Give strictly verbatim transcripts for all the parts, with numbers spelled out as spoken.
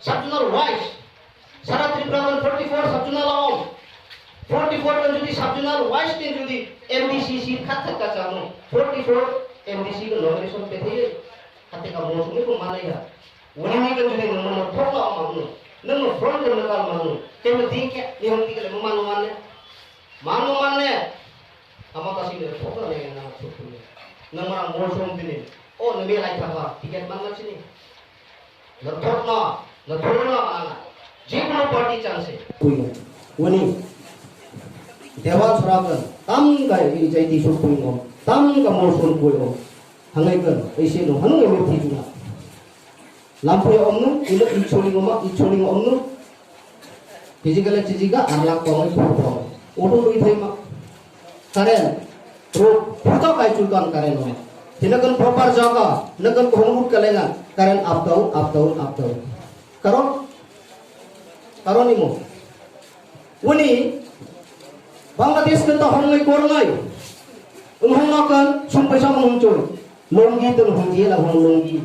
Sub-zonal wise, sara Tripura kan forty four sub-zonal om. Forty four kan jodi sub-zonal wise tin jodi M D C seat khat khat ka chano, forty four M D C kan nomination pe thai, hati ka mo sumi ko manai ya. Wani ni kan jodi nang mana thok la om ang no, nang front kan nakal manu, kema ding kya, ni hong tikale mo manu mane, manu mane. Ama ta sini thok la ne na thok ne. Nang mana mo sum tini. O nang me lai thapa, ticket man ma sini. Northok no, northok no ang. Jikunu party chang se. Puyo. Wani. Dewan suragan. Tam ga ijai di su puyo. Tam ga mo sun puyo. Hangai kan. Ese no. Hanu ngai murti juna. Lampu ya omnu. Ilo ichuli ngoma. Ichuli ngomnu. Physically chijiga arlak tongwi phuru tong. Auto twi thaima. Current. Ro phuto kai chulkan current no. Hina kan proper jaga, na kan ko hongmut kalenga, current up down, up down, up down. Karon? Karon imo. Wani Bangladesh kan ta hongnai kornai. Unghong kan sum paisa unghong choi. Longi tan hong jela hong longi.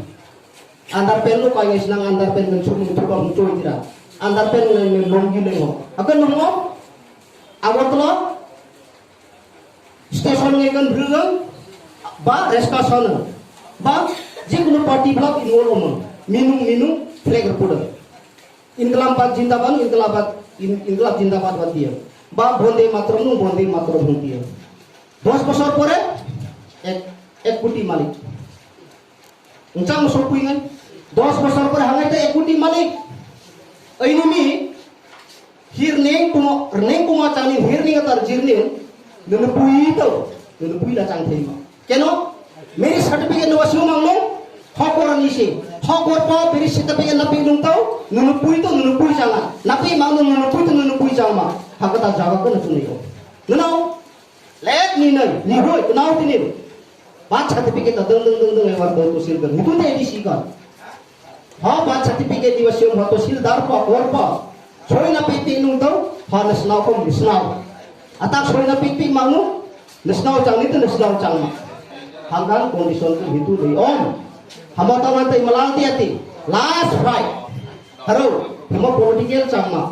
Underpant no kaya sinang underpant nang sumung tuba hung choi tira. Underpant nang nang longi nang ho. Akan nang ho? Agartala station ngai kan brigam ba resta sana ba jikunu party block involve omang minung minung flag repuda. Inglab jindabad, inglab, in-, inglab jindabad bad dia. Ba bonde matram nung bonde matram hung dia. Dos bosor pore ek, ek koti malik. Unchang mo sopui ngai. Dos bosor pore hangai ta ek koti malik. Aini mi hir neng kuma, neng kuma chani hir neng atar jirni nunu pui to, nunu pui la chang thai ma. Keno? Meri certificate no wasu mang no? Hokor ni se. Hokor pa meri certificate na ping nung tau, nunu pui to, nunu pui changa. Na ping mang no, nunu pui to, nunu pui chang ma. Hakata jaga ko na chunai ko. Nunu? Lek ni nai, ni hoi, kenau tini. Birth certificate ta deng deng deng deng lewat dong kusir kan. Itu teh di si kan. Ha birth certificate di wasim ha to sil dar pa kor pa. Soi na piti nung tau, ha na snau kom di snau. Atak soi na piti manu, na snau chang ni tu na snau chang ma. Hangkan condition tu hitu di om. Hama tau nanti melal ti ati. Last fight. Haro, hima political chang ma.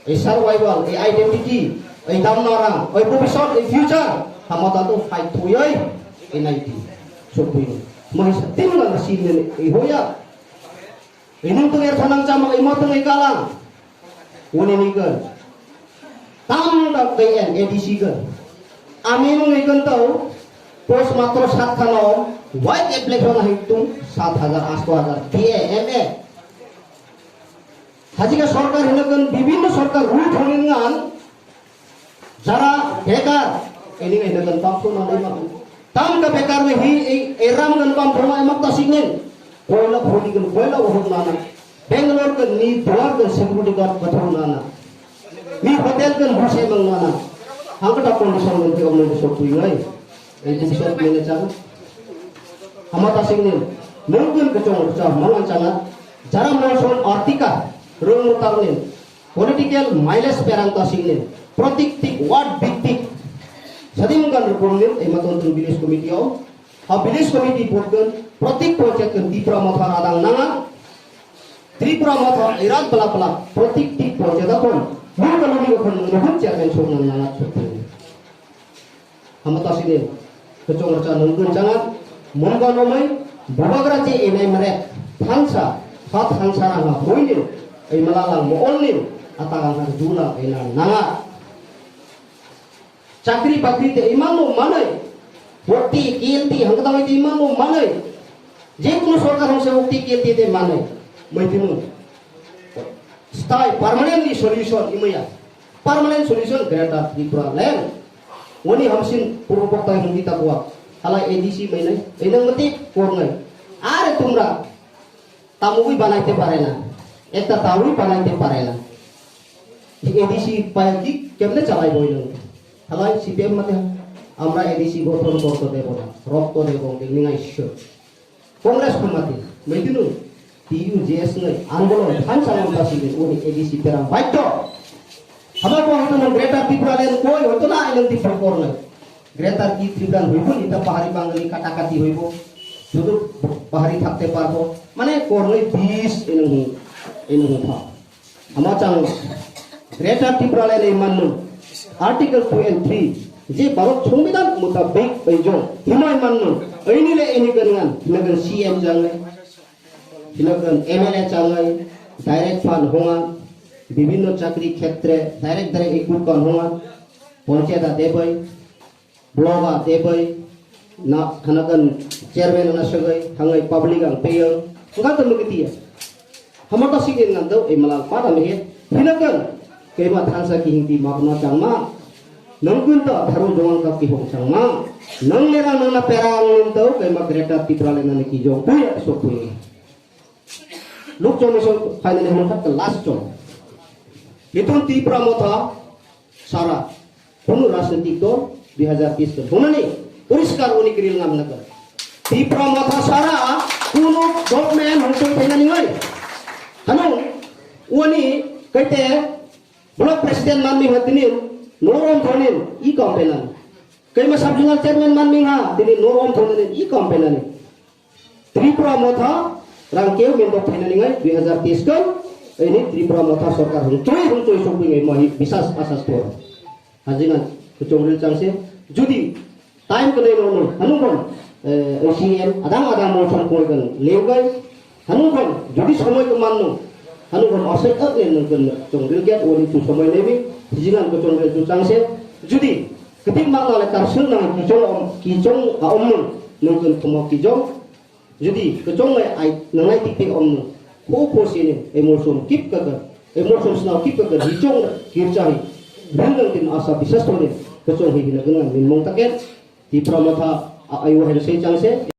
Ei survival, ei identity, ei damnarang, ei bhobishyot, ei future, hamo tato fight thuyoi, ei naiti, sokpui. Mo hisa tin lang si men ei hoya. Ei nung tung er thanang chama, ei mo tung ei kalang. Woni ni gan. Tam tak kei en A D C gan. Ami nung ei gan tau, post matro sat khano, white application hai tung, sat hajar, asto hajar, B A, M A. Hajika sorkar hinakan bibinno sorkar rule thangwi ngan jara bekar ini hinakan bangso manwi ma. Tamka bekar ni hi ei eram kan bang thoma emak ta signen. Koila phuli kan koila uhur nana. Bangalore kan ni duar kan security guard bathur nana. Ni hotel kan buse mang nana. Hangkata condition kan ti omno sok tui ngai. Ei buse mene chang. Hamata signen. Nungkun kechong cha mangan chana. Jara monson artika rung mutarnin political mileage perang ta singnin protik tik ward big tik sadimungkan rukumnin ematon tung village committee o ha village committee botgun protik panchayat kan Tipra Motha adang nanga Tripura Motha irat bela bela protik tik panchayat akon nungkan nungkan nungkan chairman sok nang nanga sok. Hamo tasini kechong rwchap nung gwnchana mungga nomwi bubagra je enai mrek thansa ha thansa rang ha huini ei malalang moolni atak ang ha juna ena nanga. Chakri bakri te imano manai, bokti kilti hangkatawai te imano manai, je kono sorkar hongse bokti kilti te manai, maitinu stai permanently solution imaya. Permanent solution Greater Tripura Land. Woni hamsin purbo boktai hwnwi ta buwa. Halai A D C mainai, ainang mati kornai. Are tumra tamugwi banaite parena. Ekta tawi banaite parena. A D C payaki kemne chalai boinang. Halai C P M mate amra A D C gothon korto debo na. Rokto debo ningai sho. Congress khumati, maitinu, T U J S nai, andolon, thansa lamta sini, uni A D C terang baito. Hama ko hito no Greater Tipraland koi hoito na, ilang Tipra kornai. Greater ki Tipraland hoibo, ita pahari Bangali katakati hoibo, sudu pahari thakte parbo. Mane kornai bis ilang hi. Eno hwnkha. Ama chang Greater Tipraland ni manno Article two and three je Bharat Songbidan mutabik oi jong himai manno oini le ini gangan hinagan C M jangai hinagan M L A jangai direct fund honga bibhinno chakri khetre direct direct ikut kan honga ponchayat a debai Bloga teboi na hanakan chairman na segai hangai public ang peyang enggak temu ketia. Hamata sigin ngan tau e malal pada mehe hinakan kema thansa kihing ti mapna changma nangkun ta tharu doang ka kihong changma nang lerang nang na perang nang tau kema Greater Tipraland na kijong puya sok puya. Luk chong so final hamata last chong. Hitun Tipra Motha sara kunu rajnitik dol dui hazar teis ke hunani poriskar uni grill ngam naga. Tipra Motha sara kunu government hongchoi thainani ngai. Hanu uni kaite block president manmi ha tinin norom thonin i campaign an. Kaima sub zonal chairman manmi ha tinin norom thonin i campaign ani. Tripura Motha rang keu mendok phainani ngai dui hazar teis kal ini Tripura Motha sorkar hung choi hung choi sokwi ngai mahi bisas asas tor. Hajingan kuchong ril changse judi time kene no no hanung kon C M adang adang mo chong koi kan leu gai hanung kon judi somoi ko manno hanung kon asai ak ne nung kon chong ril get woni tu somoi nebi hajingan kuchong ril tu changse judi Ketik mak nale karsung nang kichong om kichong a om nung nung kun kumo kichong. Jodi kechong nai ai nang nai tik tik om nung ko ko sini emotion kip kakan emotion snau kip kakan hichong kircha hi ring nang tin asa bisas tone kechong hi hina gunang min mong taken. Tipra Motha a ayu hen sei chang se.